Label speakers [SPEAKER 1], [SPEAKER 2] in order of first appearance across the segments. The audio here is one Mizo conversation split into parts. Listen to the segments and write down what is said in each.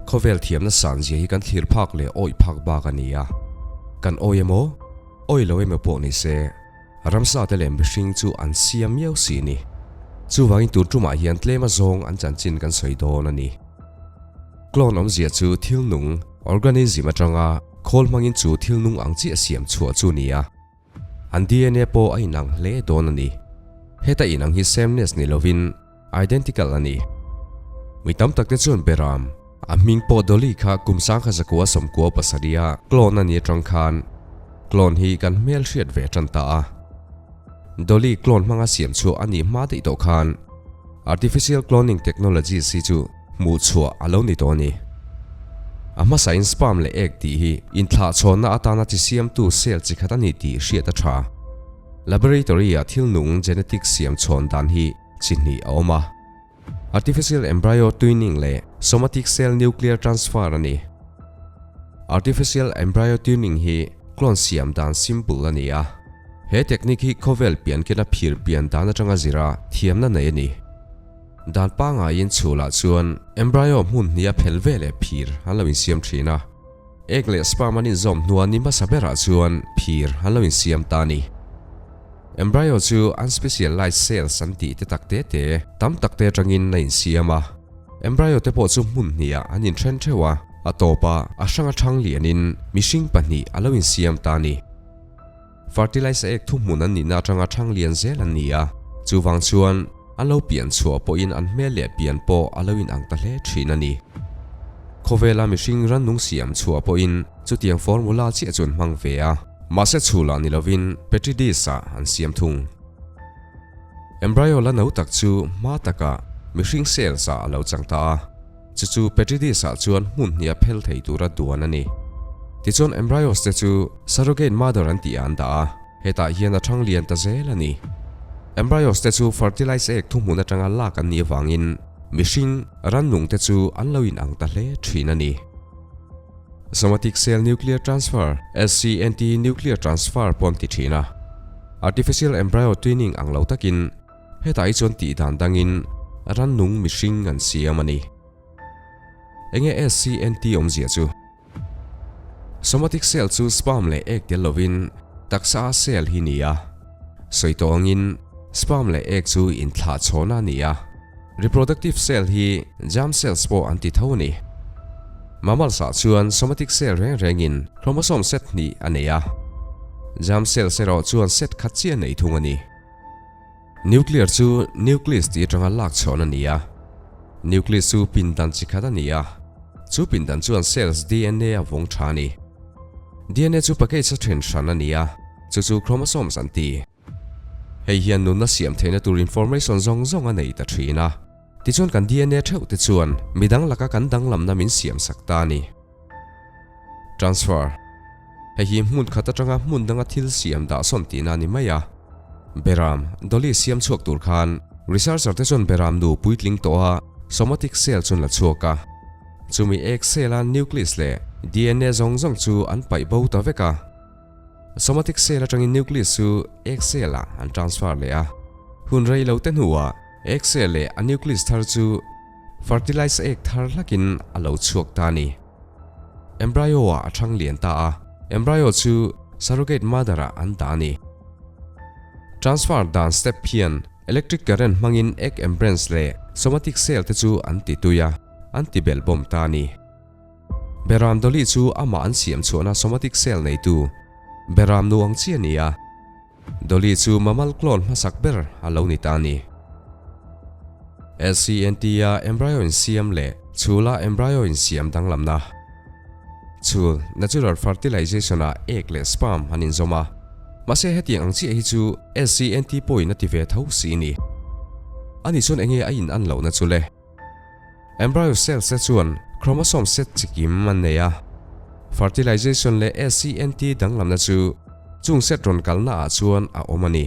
[SPEAKER 1] Khawvel thiamna san zia hi kan thlir phak leh awih phak bak a ni a. Kan awi emaw, awi lo emaw pawh ni se, ramsa te leh mihring chu an siam miau si ni. Chuvangin tun tumah hian tlem a zawng an chanchin kan sawi dawn a ni. Clone awmzia chu thil nung, organism, atanga khawl hmangin chu thil nung ang chiah siam chhuah chu ni a. An DNA pawh a inang hle dawn a ni. Heta inang hi sameness ni lovin identical a ni. Mi tam tak te chuan Beram, a hming pawh Dolly kha kum sangkha zakua sawmkua pasariha clone a ni atang khan clone hi kan hmel hriat ve tan ta a. Dolly clone hmanga siam chhuah a nih hma daih tawh khan artificial cloning technologies hi chu hmuh chhuah a lo ni tawh a ni. A hmasain sperm leh egg tih hi inthlahchhawnna atana chi siamtu cell chi khat a ni tih hriat a tha. Laboratory-ah thil nung genetic siam chhawn dan hi chi hnih a awm a. Artificial embryo tuning leh somatic cell nuclear transfer a ni. Artificial embryo tuning hi clone siam dan simple a ni a. He technique hi khawvel pian kena phir pian dan atanga zira thiamna nei a ni. Dan pangaiin chhulah chuan embryo hmun hnih a phel ve leh phir an lo insiam thin a. Egg leh sperm an inzawm hnua ni hmasa berah chuan phir an lo insiam ta a ni. Embryo chu unspecialized cells an tih te tak te te tam tak te atangin a insiam a. Embryo te pawh chu hmun hnihah an inthen theuh a, a tawpah a hrang athang lianin mihring pahnih a lo insiam ta a ni. Fertilizer ek thuhmun an nihna atanga thang lian zel an ni a, chuvang chuan an lo pian chhuah pawhin an hmel leh pian pawh a lo inang ta hle thin a ni. Khawvela mihring rannung siam chhuah pawhin chutiang formula chiah chu an hmang ve a, mahse chhulah ni lovin petri dish-ah an siam thung. Embryo la no tak chu hma takah mihring cells-ah a lo chang ta a. Chu chu petri dish-ah chuan hmun hnih a phel thei tura duan a ni. Tichuan embryos te chu surrogate mother an tih ah an dah a, hetah hian a thang lian ta zel a ni. Embryos te chu fertilized egg thuhmun atanga lak an nih avangin mihring, rannung te chu an lo inang ta hle thin a ni. Somatic cell nuclear transfer, SCNT, nuclear transfer pawh an ti thin a. Artificial embryo twinning ang lo takin, Hetah hi chuan tih dan dangin rannung mihring an siam a ni. Enge SCNT awmzia chu? Somatic cell chu sperm leh egg tel lovin taksa a cell hi ni a. Sawi tawh angin sperm leh egg chu inthlah chhawna a ni a. Reproductive cell hi germ cells pawh an ti tho a ni. Mammals ah chuan somatic cell reng rengin chromosome set hnih a nei a. Germ cells erawh chuan set khat chiah a nei thung a ni. Nuclear chu nucleus tih atanga lak chhawn a ni a. Nucleus chu pindan chi khat a ni a. Chu pindan chuan cells DNA a vawng tha a ni. DNA chu package a then hran a ni a, chu chu chromosomes an ti. Hei hian nunna siam theihna tur information zawng zawng a nei ta thin a. Tichuan kan DNA theuh te chuan midang laka kan danglamna min siam sak ta a ni. Transfer, Hei hi hmun khat atanga hmun danga thil siam dah sawn tihna a ni mai a. Beram, Dolly siam chhuak tur khan researcher te chuan beram nu puitling tawh a somatic cell chuan la chhuak a. Chumi egg cell a nucleus leh DNA zawng zawng chu an paih bo ta vek a. Somatic cell atangin nucleus chu egg cell ah an transfer leh a. Hun rei lo te hnuah egg cell leh a nucleus thar chu Fertilize egg thar hlakin a lo chhuak ta a ni. Embryo ah a thang lian ta a, embryo chu surrogate mother ah an dah a ni. Transfer dan step hian electric current hmangin egg membranes leh somatic cell te chu an ti tui a, an ti belh bawm ta a ni. Beram Dolly chu amah an siam chhuahna somatic cell neitu beram nu ang chi a ni a. Dolly chu mammal clone hmasak ber a lo ni ta a ni. SCNT a embryo insiam leh chhul a embryo insiam danglamna. Chhul, natural fertilization ah egg leh sperm an inzawm a. Mahse hetiang ang chiah hi chu SCNT pawhin a ti ve tho si ni. Ani chuan enge a in an lohna chu le? Embryo cells te chuan chromosome set chikim an nei a. Fertilization leh SCNT danglamna chu chung set rawn kalna ah chuan a awm a ni.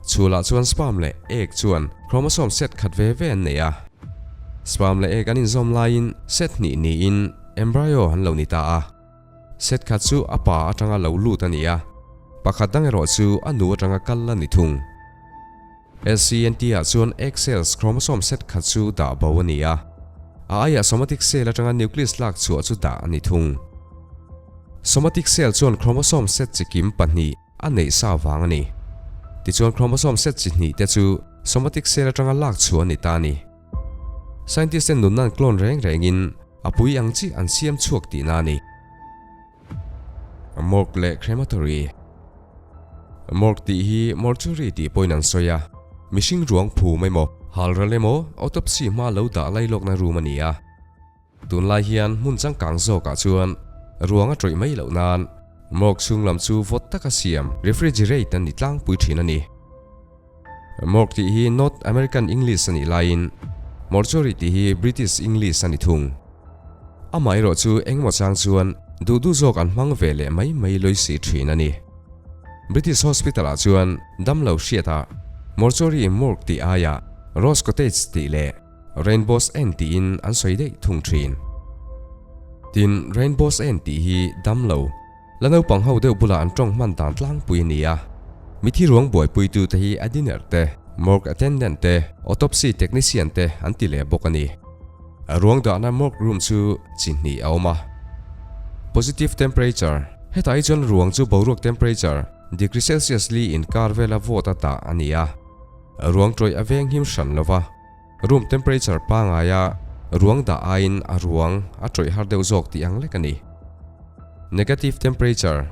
[SPEAKER 1] Chhulah chuan sperm leh egg chuan chromosome set khat ve ve an nei a. Sperm leh egg an inzawm laiin set hnih niin embryo an lo ni ta a. Set khat chu a pa atanga lo lut a ni a, pakhat dang erawh chu a nu atanga kal a ni thung. SCNT ah chuan egg cells chromosome set khat chu dah bo a ni a. A aiah somatic cell atanga nucleus lak chhuah chu dah a ni thung. Somatic cell chuan chromosome set chi kim pahnih a neih sa vang a ni. Tichuan chromosome set chi hnih te chu somatic cell atanga lak chhuah a ni ta a ni. Scientist ten nunna an clone reng rengin a pui ang chi an siam chhuak tihna a ni. Morgue leh crematory. Morgue tih hi mortuary tih pawhin an sawi a, mihring ruang phum emaw, halral emaw, autopsy hma lo dah lailawkna room a ni a. Tunlai hian hmun changkang zawkah chuan ruang a tawih mai loh nan morgue chhung lam chu vawt taka siam, refrigerate, an ni tlangpui thin a ni. Morgue tih hi North American English a nih laiin mortuary tih hi British English a ni thung. Amaherawh chu engemaw chang chuan duh duh zawk an hmang ve leh mai mai lawi si thin a ni. British Hospital ah chuan damlo hriatah mortuary morgue tih aiah Rose Cottage tih leh Rainbow's End tiin an sawi daih thung thin. Tin, Rainbow's End tih hi damlo La naupang ho deuh bulah an tawng hman dan tlangpui a ni a. Mithi ruang buaipuitu te hi a dinner te, morgue attendant te, autopsy technician te an ti leh bawk a ni. A ruang dahna morgue room chu chi hnih a awm a. Positive temperature, Hetah hi chuan ruang chu boruak temperature, degree Celsius li inkar vela vawt a dah a ni a. Ruang tawih a veng him hran lo va. Room temperature pangaia ruang dah aiin a ruang a tawih har deuh zawk tih ang lek a ni. Negative temperature,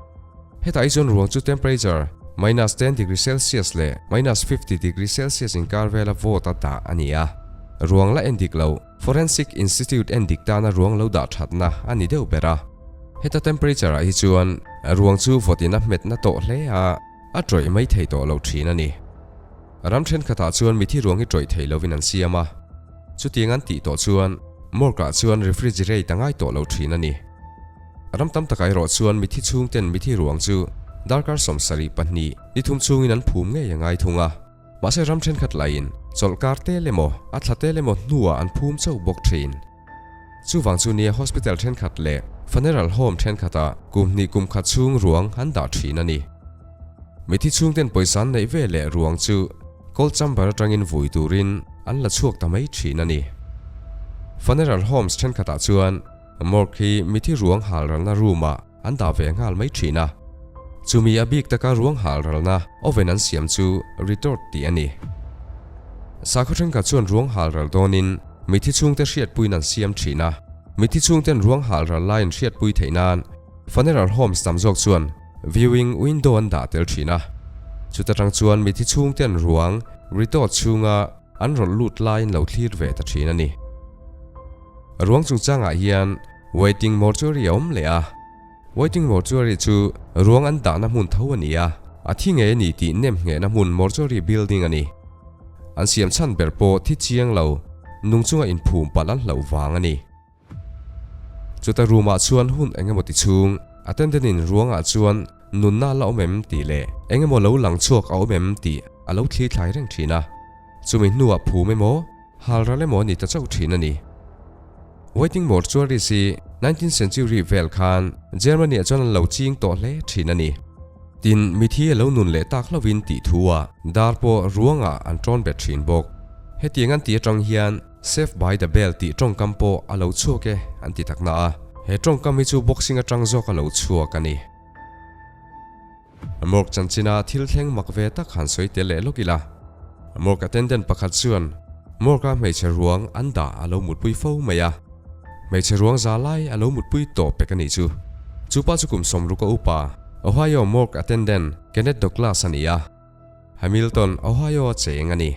[SPEAKER 1] Hetah hi chuan ruang chu temperature minus 10 degree Celsius leh minus 50 degree Celsius inkar vela vawt a dah a ni a. Ruang la en dik lo, Forensic Institute en dik tana ruang lo dah thatna a ni deuh ber a. Heta temperature ah hi chuan ruang chu vawtin a hmetna tawh hle a, a tawih mai thei tawh lo thin a ni. Ram thenkhatah chuan mithi ruang hi tawih thei lovin an siam a, chutiang an tih tawh chuan morgue-ah chuan refrigerate a ngai tawh lo thin a ni. Ram tam takah erawh chuan mithi chhungten mithi ruang chu darkar 72 ni thum chhungin an phum ngei a ngai thung a, mahse ram thenkhat laiin chawlhkar tel emaw a thla tel emaw hnuah an phum chauh bawk thin. Chuvang chu nia hospital thenkhat leh funeral home thenkhatah kum hnih kum khat chhung ruang an dah thin a ni. Mithi chhungten pawisa an neih ve leh ruang chu cold chamber atangin vui turin an la chhuak ta mai thin a ni. Funeral homes thenkhatah chuan morgue hi mithi ruang halralna room ah an dah ve nghal mai thin a. Chumi a bik taka ruang halralna oven an siam chu retort tih a ni. Sakhaw thenkhat chuan ruang halral dawnin mithi chhungte hriatpuiin an siam thin a. Mithi chhungten ruang halral laiin hriatpui theih nan funeral homes tam zawk chuan viewing window an dah tel thin a. Chuta tang chuan mithi chhungten ruang retort chhunga an rawlh lut laiin lo thlir ve ta thin a ni. Ruang chungchangah hian waiting mortuary a awm leh a. Waiting mortuary chu ruang an dahna hmun tho a ni a, a thi ngei a ni tih nem nghehna hmun mortuary building a ni. An siam chhan ber pawh thi chiang lo, nung chunga inphum palh an hlauh vang a ni. Chuta room ah chuan hun eng emaw ti chhung, attendant in ruangah chuan nunna a la awm em tih leh eng emaw lo lang chhuak a awm em tih a lo thli thlai reng thin a. Chumi hnuah phum emaw, halral emaw a ni ta chauh thin a ni. Waiting mortuaries hi nineteenth century vel khan Germany ah chuan an lo ching tawh hle thin a ni. Tin, mithi a lo nun leh tak hlauhin tih thu ah dar pawh ruangah an tawn bet thin bawk. Hetiang an tih atang hian Save by the bell tih tawngkam pawh a lo chhuak e an ti takna a. He tawngkam hi chu boxing atang zawk a lo chhuak a ni. Morgue chanchina thil thleng mak ve tak han sawi tel leh lawk ila. Morgue attendant pakhat chuan morgue-a hmeichhe ruang an dah a lo mutpui fo mai a. Hmeichhe ruang za lai a lo mutpui tawh pek a nih chu. Chu pa chu kum sawmruk a upa, Ohio morgue attendant Kenneth Douglas a ni a. Hamilton, Ohio a cheng a ni.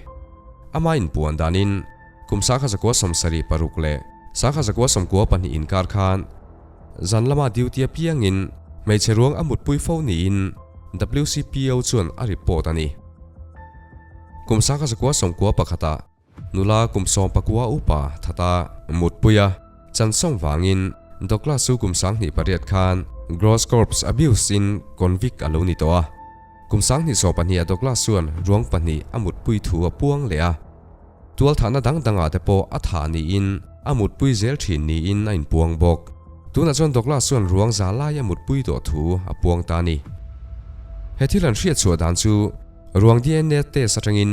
[SPEAKER 1] Ama inpuan danin kum 1976 leh 1992 inkar khan zan lama duty apiangin hmeichhe ruang a mutpui fo niin WCPO chuan a report a ni. Kum 1991 ah Nula kum 19 upa thata mutpui a chansawm vangin Douglas chu kum 2008 khan gross corpse abuse in convict a lo ni tawh a. Kum 2012 ah Douglas chuan ruang pahnih a mutpui thu a puang leh a. Tualthahna dang dangah te pawh a thah niin a mutpui zel thin niin a inpuang bawk. Tunah chuan Douglas chuan ruang za lai a mutpui tawh thu a puang ta a ni. He thil an hriatchhuah dan chu ruang DNA test atangin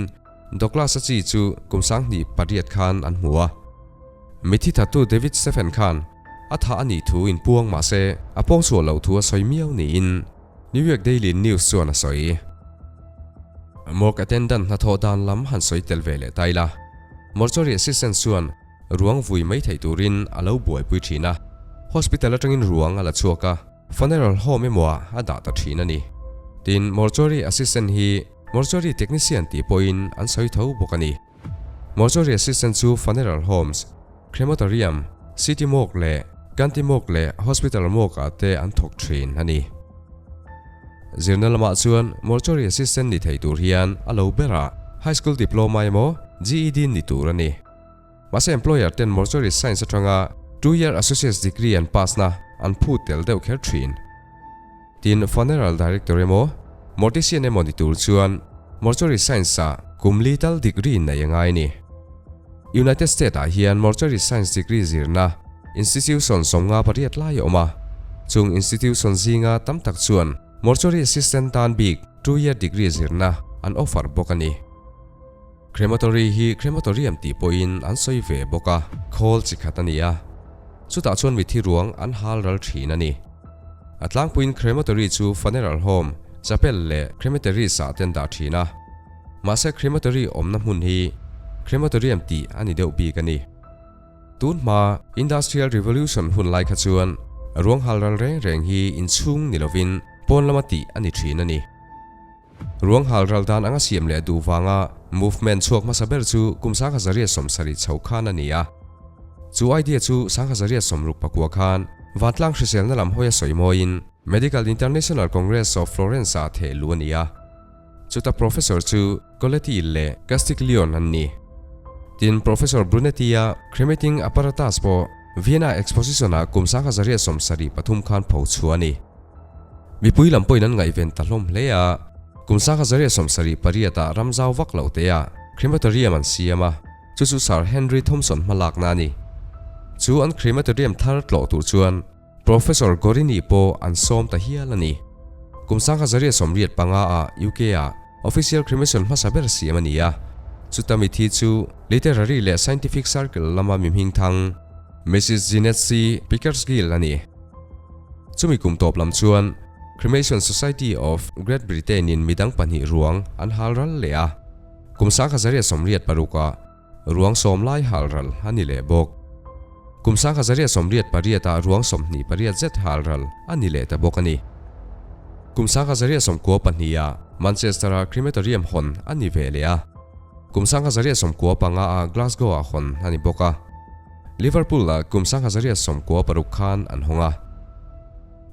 [SPEAKER 1] Douglas-a chi chu kum 2008 khan an hmu a. Mithi thattu David Stephen khan a thah a nih thu inpuang mah se a pawngsual loh thu a sawi miau niin New York Daily News chuan a sawi. Morgue attendant hnathawh dan lam han sawi tel ve leh ta ila, mortuary assistant chuan ruang vui mai theih turin a lo buaipui thin a, hospital atangin ruang a la chhuak a, funeral home emaw ah a dah ta thin a ni. Tin, mortuary assistant hi mortuary technician tih pawhin an sawi tho bawk a ni. Mortuary assistant chu funeral homes, crematorium, city morgue leh county morgue leh hospital morgue ah te an thawk thin a ni. Zirna lamah chuan mortuary assistant ni thei tur hian a lo berah high school diploma emaw GED ni tur a ni. Mahse employer ten mortuary science atanga 2-year associate's degree an pass na an phut tel deuh kher thin. Tin, funeral director emaw, mortician emaw ni tur chuan mortuary science-ah kum li tal degree nei a ngai a ni. United State-ah hian mortuary science degree zirna institution 58 lai a awm a, chung institution zinga tam tak chuan mortuary assistant tan bik 2-year degree zirna an offer bawk a ni. Crematory hi crematorium tih pawhin an sawi ve bawk a, khawl chi khat a ni a, chutah chuan mithi ruang an hal ral thin a ni. A tlangpuiin crematory chu funeral home, chapel leh crematories ah te an dah thin a, mahse crematory awmna hmun hi crematorium tih a ni deuh bik a ni. Tun hma Industrial Revolution hun lai kha chuan ruang hal ral reng reng hi inchhung ni lovin pawn lama tih a ni thin a ni. Ruang hal ral dan anga siam leh duh vanga movement chhuak hmasa ber chu kum 1770 chho khan a ni a. Chu idea chu 1764 khan vantlang hriselna lam hawia sawi mawiin Medical International Congress of Florence-ah theh luh a ni a. Chuta professor chu Coletti leh Castiglione an ni. Tin, Professor Brunetti-a cremating apparatus pawh Vienna Exposition-ah kum 1773 khan pho chhuah a ni. Mipui lam pawhin an ngaihven ta hlawm hle a, kum 1778 ah ram zau vak loh te ah crematorium an siam a, chu chu Sir Henry Thompson hma lakna a ni. Chu an crematorium thar tlawh tur chuan Professor Gorini pawh an sawm ta hial a ni. Kum 1785 ah UK ah official cremation hmasa ber siam a ni a, chuta mithi chu literary leh scientific circle lama mi hmingthang Mrs Jeanette C. Pickersgill a ni. Chumi kum tawp lam chuan Cremation Society of Great Britain in midang pahnih ruang an hal ral leh a, kum 1886 ah ruang sawm lai hal ral a ni leh bawk. Kum 1888 ah ruang 28 zet hal ral a ni leh ta bawk a ni. Kum 1992 ah Manchester ah crematorium hawn a ni ve leh a, kum 1995 ah Glasgow ah hawn a ni bawk a. Liverpool ah kum 1996 khan an hawng a.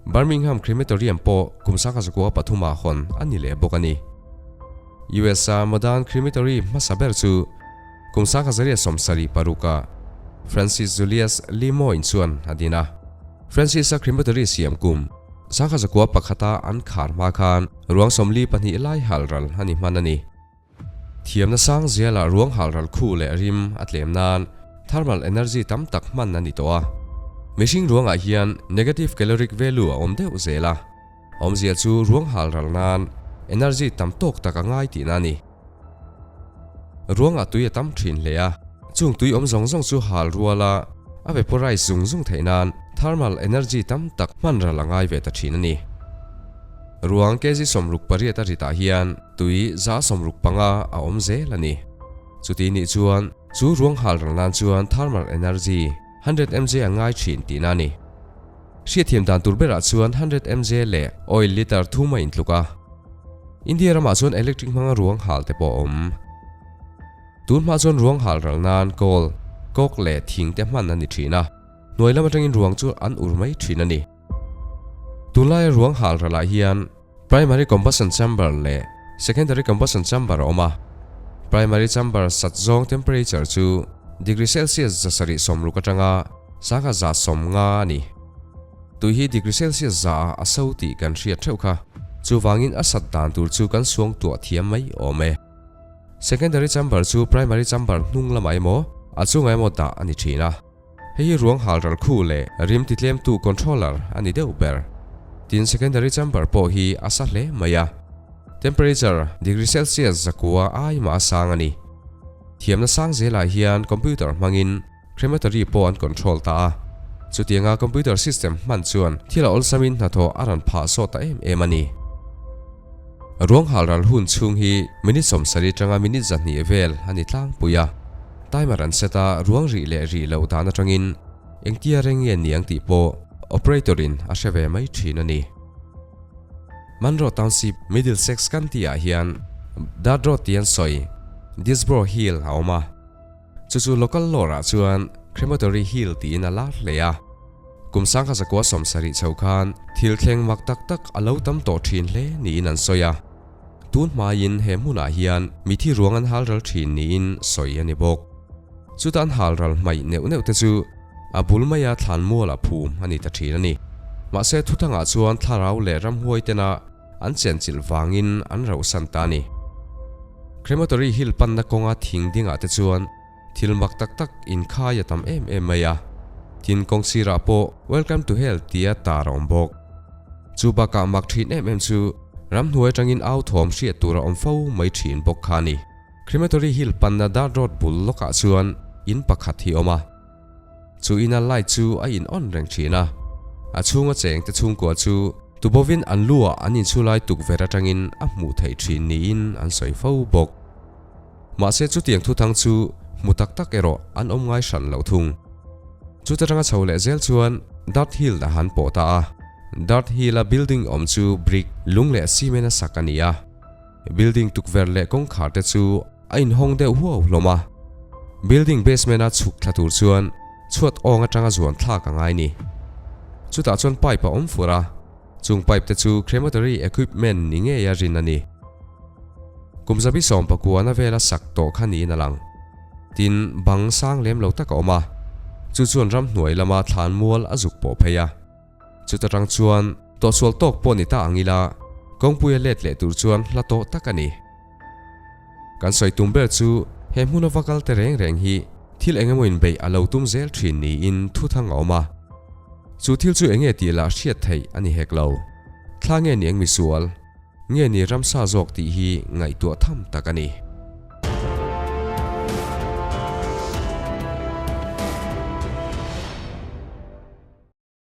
[SPEAKER 1] Birmingham Crematorium pawh kum 1903 ah hawn a ni leh bawk a ni. US a modern crematory hmasa ber chu kum 1976 ah Francis Julius Lemoine chuan a din a. Francis a crematory siam kum 1901 a an khar hma khan ruang 42 lai hal ral a ni hman a ni. Thiamna sang zialah ruang halral khu leh rim a tlem nan thermal energy tam tak hman a ni tawh a. Mihring ruangah hian negative caloric value a awm deuh zel a, awmzia chu ruang halral nan energy tam tawk tak a ngai tihna a ni. Ruangah tui a tam thin hle a, chung tui awm zawng zawng chu hal ruala a vaporize zung zung theih nan thermal energy tam tak hman ral a ngai ve ta thin a ni. Ruang kg 68 a ritah hian Tui 65 a awm zel a ni. Chuti nih chuan chu ruang hal ral nan chuan thermal energy 100 MJ a ngai thin tihna a ni. Hriatthiam dan tur berah chuan 100 MJ leh oil litre thum a intluk a. India ramah chuan electric hmanga ruang hal te pawh a awm. Tun hma chuan ruang hal ral nan coal, coke leh thing te hman a ni thin a, hnuai lam atangin ruang chu an ur mai thin a ni. Tunlaia ruang hal ralah hian Primary combustion chamber leh secondary combustion chamber a awm a. Primary chamber sat zawng temperature chu degree Celsius 760 atanga 1150 a ni. Tui hi degree Celsius za ah a so tih kan hriat theuh kha. Chuvangin a sat dan tur chu kan suang tuah thiam mai awm e. Secondary chamber chu primary chamber hnung lamah emaw a chungah emaw dah a ni thin a. Hei hi ruang hal ral khu leh rim ti tlemtu controller a ni deuh ber. Tin secondary chamber pawh hi a sa hle mai a. Temperature degree Celsius zakua ai mah a sang a ni. Thiamna sang zelah hian computer hmangin. Crematory pawh an control ta a. Chutianga computer system hman chuan thil a awlsamin hnathawh a rawn phah sawt ta em em a ni. Ruang halral hun chhung hi minute 70 atanga minute 200 vel a ni tlangpui a. Timer an set a, ruang rih leh rih loh dan atangin engtia reng nge niang tih pawh operator in a hre ve mai thin a ni. Monroe Township, Middlesex County ah hian Dart Road tih an sawi Disbrow Hill a awm a. Chu chu local lore ah chuan Crematory Hill tiin a lar hle a. Kum 1970 chho khan thil thleng mak tak tak a lo tam tawh thin hle niin an sawi a. Tun hmaiin he hmunah hian mithi ruang an halral thin niin sawi a ni bawk. Chuta an halral hmaih neuh neuh te chu a bul maia thlanmual a phum a ni ta thin a ni. Mahse thuthangah chuan thlarau leh ramhuai tena an chenchilh vangin an rauhsan ta a ni. Crematory Hill panna kawnga thing dingah te chuan thil mak tak tak inkhai a tam em em mai a. Tin kawng sirah pawh Welcome to Hell tia tar a awm bawk. Chu bakah mak thin em em chu ramhnuai atangin au thawm hriat tur a awm fo mai thin bawk kha a ni. Crematory Hill panna Dart Road bul lawkah chuan in pakhat hi a awm a. Chu ina light chu a in on reng thin a, a chhunga cheng te chhungkua chu tubovin an lu ah an inchhu lai tukverh atangin a hmuh theih thin niin an sawi fo bawk. Mahse chutiang thuthang chu hmu tak tak erawh an awm ngai hran lo thung. Chuta tanga chho leh zel chuan Dart Hill a han pawh ta a, Dart Hill a building awm chu brick, lung leh cement a sak a ni a. Building tukverh leh kawngkhar te chu a inhawng deuh huau hlawm a. Building basement a chhuk thla tur chuan chhuat awng atanga zuan thlak a ngai ni. Chutah chuan pipe a awm fur a, chung pipe te chu crematory equipment ni ngei a rin a ni. Kum 79 na vela sak tawh kha niin a lang. Tin, bang sang lem lo tak a awm a, chu chuan ramhnuai lama thlanmual a zuk pawh phei a. Chuta tang chuan tawhsual tawk pawh ni ta ang ila, kawngpuia let leh tur chuan hla tawh tak a ni. Kan sawi tum ber chu he hmuna va kal te reng reng hi thil eng emaw inbeih a lo tum zel thin niin thuthang a awm a. Chu thil chu enge tih lah hriat theih a ni hek lo. Thla nge ni eng misual, nge ni ramsa zawk tih hi ngaihtuah tham tak a ni.